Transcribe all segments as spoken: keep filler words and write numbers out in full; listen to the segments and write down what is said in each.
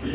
Obo,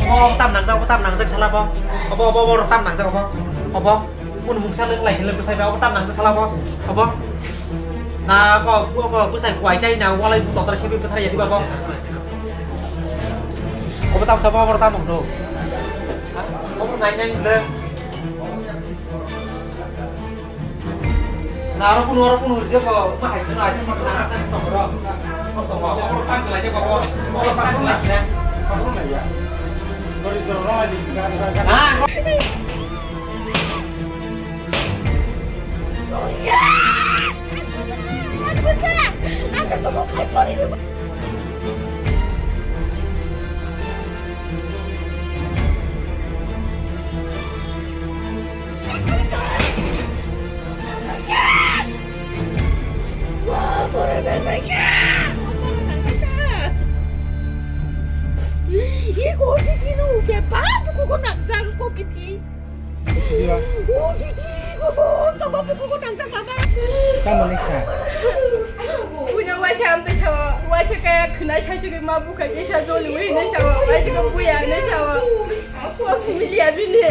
obo tam nangjak, obo tam nangjak sala bo. Obo, obo, obo tam nangjak obo. Obo. Kunu mungsa lwng lai khe lwng bwsai ba, obo tam nangjak sala bo. Obo. Na ko, ko, ko bwsai kwai chai na walai bu totra sebi bwsai ya diba bo. Obo tam sabo, obo tam nung do. Obo nai nai le. Na aro kunu, aro kunu je ko ma hai kunu ai ma kunu ta ta ko ro. Ko ko ko ko ta ko la je ko ko ko ta ko la je. Ko ko la ya. Ko ri ko ro di ka ka ka. Ah. Iko titi no uke pa buku ko nang jaru ko kiti. Iya. Oh titi ko ko ko buku ko nang jaru baba. Tamo ni sa. Punya waisa am te sawa, waisa kaya khna sa sigi ma buka kisa joli wi ne sawa, waisa ko buya ne sawa. Ko similia bini.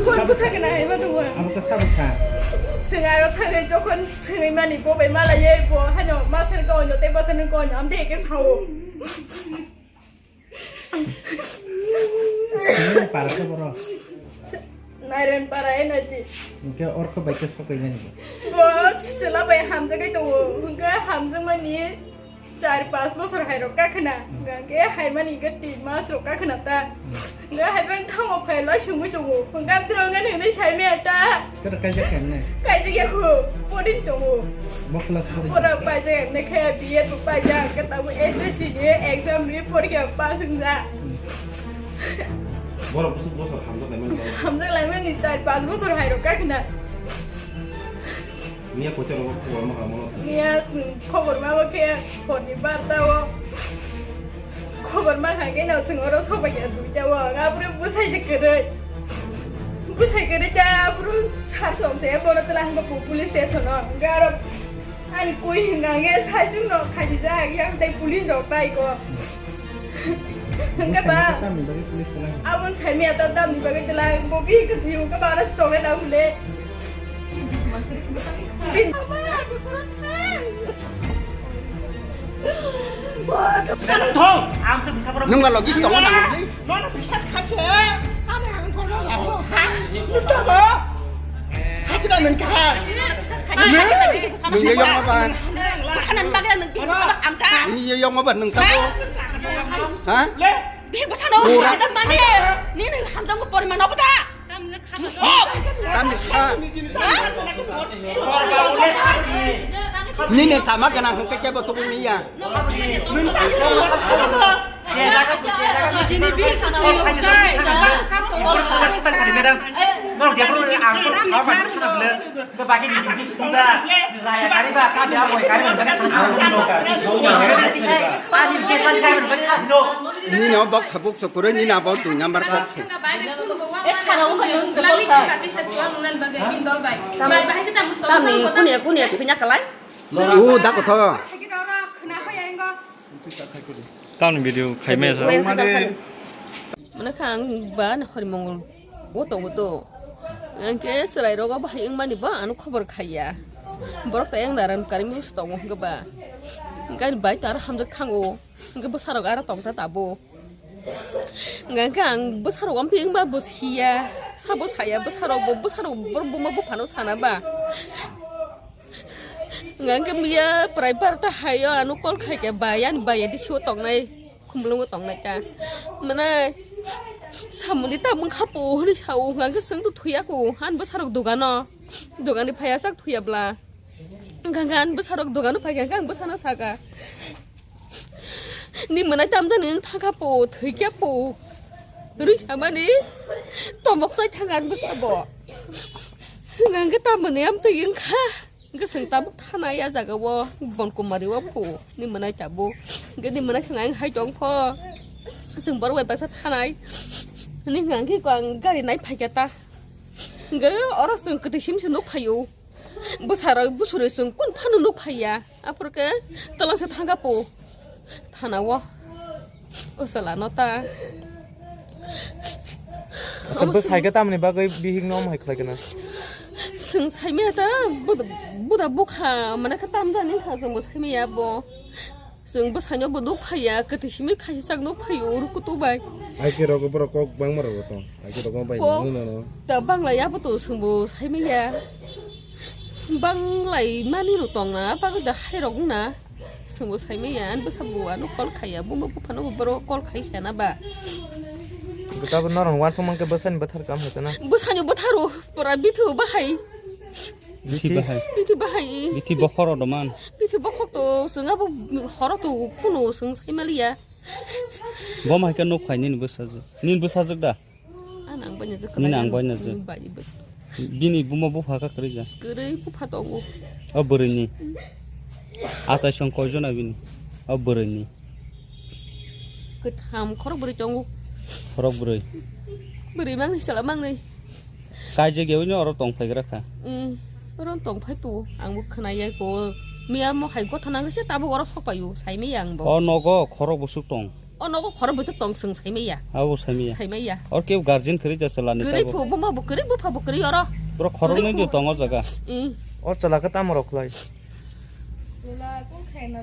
Ko buta kena hai ma tuwa. Amo ko sa sa. Sengaro thangge jokon Sengwi mani bo bai mala ye bo hano master ko onyo te basa nung ko onyo amde ke sao. Nairen para ke boro. Nairen para e nati. Ke orko bai ke sokai nani. Bo sela bai hamjagai to. Hingke hamjang mani. Char pas bosor hai rok kakhna, hingke hai mani hingke tin mas rok kakhna ta. Hingke hai bang thango phai lai sungwi tongo, hingke ang tro ngan hinwi sai maya ta. Kero kaijak khe ne? Kaijak ya khu, porin tongo. Bo class porin. Pora paijak ne khe B Ed bo paijak, hingke tabo S S C ni exam ni porikha pass wngja. Borok bosor bosor hamjak lai mani. Hamjak lai mani char pas bosor hai rok kakhna. Miya kochar rogo khobor ma kamo no. Miya khobor ma bo khe horni barta o. Khobor ma kha khe no chwng oro sobai ya duita o. Abro bwsai se kwrwi. Bwsai kwrwi ta abro sar som se bono tla hangko police station o. Garo ani koi hinga nge sai chwng no khai di ja yang tai police rok tai ko. Hingke ba? Tamni bagwi police tolai. Abon saimi ata tamni bagwi tolai. Bo bi ke thiu ke ba ras tole na hule. Nung ba logis tongo nang. Nono bisas khaise. Ani ang kono lago. Nung to ba. Hakida nung ka. Nung ye yong ba. Nung ye yong ba nung ta ko. Ha? Bihik bwsano hamjak mani, nini hamjakma poriman obo da? Tamni sa. Nini sama gana hwnkhe kebo tubun niya. Madam. Norok diaphuru ang kok kha bai khana bwle. Ba bagi ni bisi tong da. Raya kari ba, kha dia boi kari ba, jaga thang thang. Ani ke san kai ba, kha no. Nini o box habuk so kuro, nini abo tu number box. Tamni kunia kunia tuinya kalai. U da kotho. Tamni video khaimaya sa. Mane kha ang ba na hori mongol o tongo to. Ang ke chwrai rogo bahai wng mani ba ano khobor khaiya. Borok ta yang naran kari mung tongo hwnkhe ba. Ang ani bai ta aro hamjak thango. Hwnkhe bwsarok aro tong ta tabo. Hwnkhe ang bwsarok amtwi wng ba bwsiya. Sabo saya bwsarok bo bwsarok borok buma buphano sana ba. Hwnkhe miya prai barta hayo ano call khai khe bai ani bai edi siwo tongnai khumlungo tongnai ta. Mane samuni ta mung khapo hwnwi sao hwnkhe chwng to thuya ko ani bwsarok dogano dogani phaiya chak thuya bla. Hwnkhe ani bwsarok dogano phai khe ang bwsano saka. Ni mwnai tamjani wng thangkha po, thwikhe po. Rwi samani tomok chai thangkha ani bwsa bo. Hwnkhe tamoni amtwi wngkha. Hwnkhe chwng tabuk thana ya jaga o Bonkumari o po. Ni mwnai tabuk. Hwnkhe ni mwnai thwngya wng hai tong pho. Chwng borok bai baksa thanai. Hwnwi hwnkha khe ang gari nai phaikha ta. Hwnkhe oro chwng kwtwi simi se nuk phaio. Bwsarok busurwi chwng kun phano nuk phaiya. Aphuru khe twlangsa thangkha po. Thanao. O chwla no ta. Acha bwsai khe tamni bagwi bihik no hai khlai khe na. Chwng saimaya ta buda bukha mane khe tamjani kha chwng bo saimaya bo. Chwng bwsaino bo nuk phaiya, kwtwi simi khaisijak nuk phaio, uru kutu bai. Aike rogo borok kok bangma rogo tong. Aike rogo bai Kok nung nano. Ta banglai abo to chwng bo saimaya. Banglai mani ro tong na, bagwi da hai rok na. Chwng bo saimaya, ani bwsa bo ano call khaiya, buma buphano bo borok call khai sana ba. Gota bo norong wansuk mankhe bwsani bwthar kam hai kana. Bwsani bwtharo, pura bithu bahai. Bithi bahai. Bithi bahai. Bithi bokhoro doman. Bithi bokhok to, chwng abo horo to kuno chwng saimaliya. Bo mai khe nuk phai nini bwsajwk. Nini bwsajwk da? Ang nang banya jwk Nini ang banya jwk. Bini buma bupha kha kwrwi ja. Kwrwi bupha tongo. O bwrwini. Achai song koi jona bini? O bwrwini. Kwtham khorok bwrwi tongo. Khorok bwrwi. Bwrwi mangni sala mangni. Kaijak yawi no oro tong phaigra kha. Mm, oro tong phai tu, ang bo khna yai ko. Miya mo hai gotha nang se tabuk oro sok payu, sai mi yang bo. O nogo khorok busuk tong. O nogo khorok busuk tong sung sai mi ya. Abo sai mi ya. Sai mi ya. Or ke guardian kri da sala ni Kri tabuk. Phu buma bo kri bupha bo kri oro. Bro khorok Kri nai phu. Di tong o jaga. Mm. Or chala ka tam rok lai.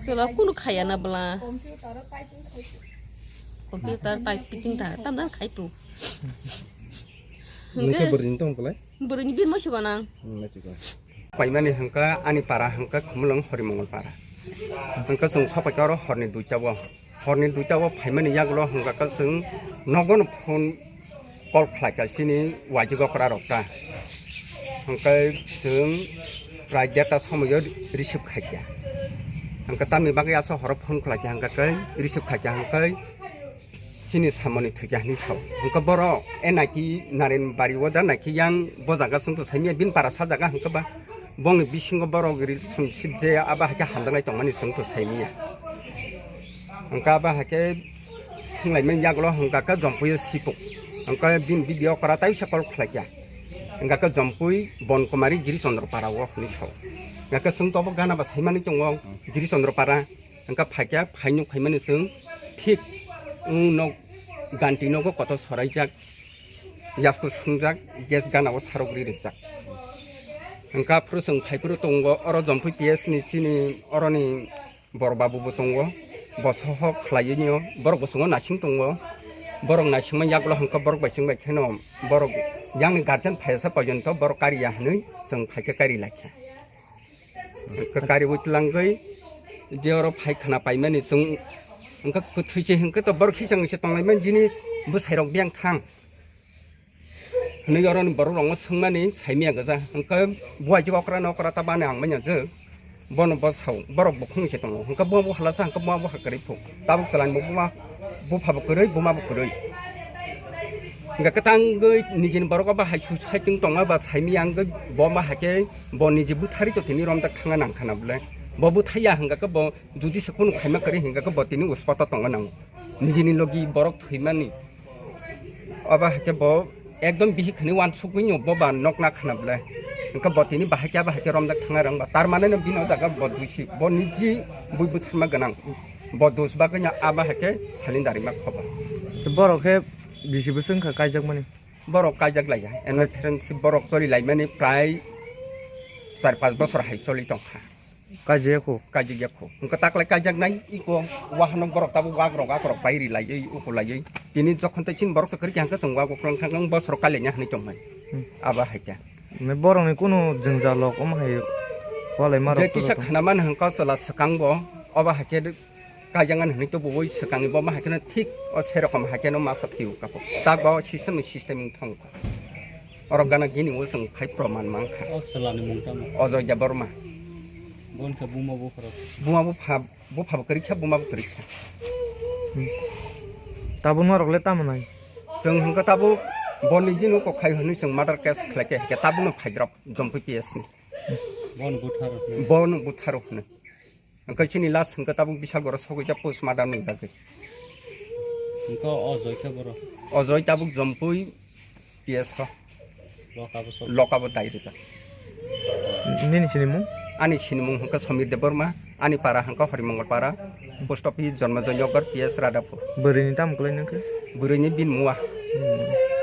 Sala kunu khaya na bla. Computer typing ta tam dan khai tu. Nungkhe bwrwini tong kwlai? Bwrwini bini moisu gwnang. Hmm, moisu gwnang. Paimani hwnkha ani para hwnkha Khumulwng Horimongol para. Hwnkha chwng sopaikha oro horni duita o. Horni duita o phaimani yagulo hwnkha khe chwng nogono phone call khlaikha chini waijwk okra rok ta. Hwnkhe chwng prai derta somoio receive khaikha. Hwnkhe tamni bagwi aswk horo phone khlaikha hwnkha khe receive khaikha hwnkhe chini samani thwikha hinwi sao. Hwnkhe borok e naiki Naren bari o da naiki yang bo jaga chwng to saimanya bini para sa jaga hwnkhe ba bongni bisingo borok relationship je abo haikhe hamjaknai tongmani chwng to saimanya. Hwnkhe abo haikhe swnglaimani yagulo hwnkha khe Jompuio sipuk. Hwnkhe bini bibi okra taisa call khlaikha. Hwnkha khe Jompui Bonkumari Giri Chandra para o hinwi sao. Hwnkha khe chwng to bo gana ba saimani tongo Giri Chandra para. Hwnkha phaikha, phainuk phaimani chwng thik wng nok ganti nogo kotor soraijak, yasku sungjak, gas gana o sarok ri rijak. Hwnkha phuru chwng phaiphuru tongo, oro Jompui P S ni chini oroni bor babu bo tongo, bo sohok khlaiwi nio, borok bo chwngno naising tongo, borok naisingma yagulo hwnkha borok bai chwng bai kheno borok yang ni guardian phaiyasa porjonto borok kariya hinwi chwng phaikha kari laikha. Kari bo tlangwi je oro phai khna paimani chwng wngkha kwthwi se hwnkhe to borok khichang se tonglaimani jinis bwsai rok biyang thang hinwi oro ni borok rok no swngmani saimanya gwja hwnkhe buai je okra no okra ta bani ang manya je bono bo sao borok bukhung se tongo hwnkhe bo bo halasa hwnkhe bo bo hakwrwi phung tabuk chwla ni bo buma bupha bo kwrwi buma bo kwrwi. Hwnkhe kwtangwi nijini borok abo hai suisaitwng tongma ba saimanya wngwi bo ma haikhe bo niji bwtharwi to tini romjak thangna nangkha na bwle. Bo bwthaiya hwnkhe bo jodi se kunu khaima kwrwi hwnkhe bo tini uspata tongna nango. Nijini logi borok thwimani. Abo haikhe bo ekdom bihik hinwi uansukgwi no bo ba nokna khana bwle. Hwnkhe bo tini bahai khe abo haikhe romjak thangna rwngba. Tar mane no bini o jaga bo duisi. Bo niji bui bwtharma gwnang. Bo dus bagwi no abo haikhe salin darima khoba. Borok khe bisi bwswk wngkha kaijakmani? Borok kaijak laiya. Eno friendship borok choli laimani prai char panch bosor hai choli tongkha. Kaijak ya kho? Kaijak ya kho. Hwnkhe taklai kaijaknai iko wahanok borok tabuk wakrok akorok pai ri laiwi uku laiwi. Tini jokhon tei chini borok se kwrwi khe hwnkhe chwng wak uklong thang bosor kailaina hinwi tongmani. Hmm. Abo hai khe. Borokni kunu jwngjal rok omo hai walai ma rok. Je kisa khana man hwnkhe chwla swkang bo obo hai khe kaijaknani hinwi tubuwi swkangni bo ma hai kheno thik o se rokom hai kheno masa thwiwi kapo. Tak bo system ni system wng thang kha. Oro gana gini o chwng phai proman mankha. O chwlani mung tamo? Ojoy Debbarma. Bo wngkha buma bupha rok. Buma bupha, bupha bo kwrwi kha, buma bo kwrwi kha. Tabuk norok le tamo nai? Chwng hwnkhe tabuk boni jinu kok khai hwnwi chwng murder case khlai khe, hwnkhe tabukno phaidrop Jompui P S ni. Bono butharo hwnwi. Bono butharo hwnwi. Hwnkhe chini last hwnkhe tabuk Bishalgoro sogwi jak postmortem ni bagwi. Hwnkhe o Joy khe boro? O Joy tabuk Jompui P S o. Loka bo sok. Loka bo dai rijak. Nini sinimung? Ani sinimung hwnkhe Samir Debbarma, ani para hwnkhe Horimongol para, post office Jonmojoy Nagar, P S Radhapur. Bwrwini tamo kwlai nangkhe? Bwrwini bini mua. Hmm.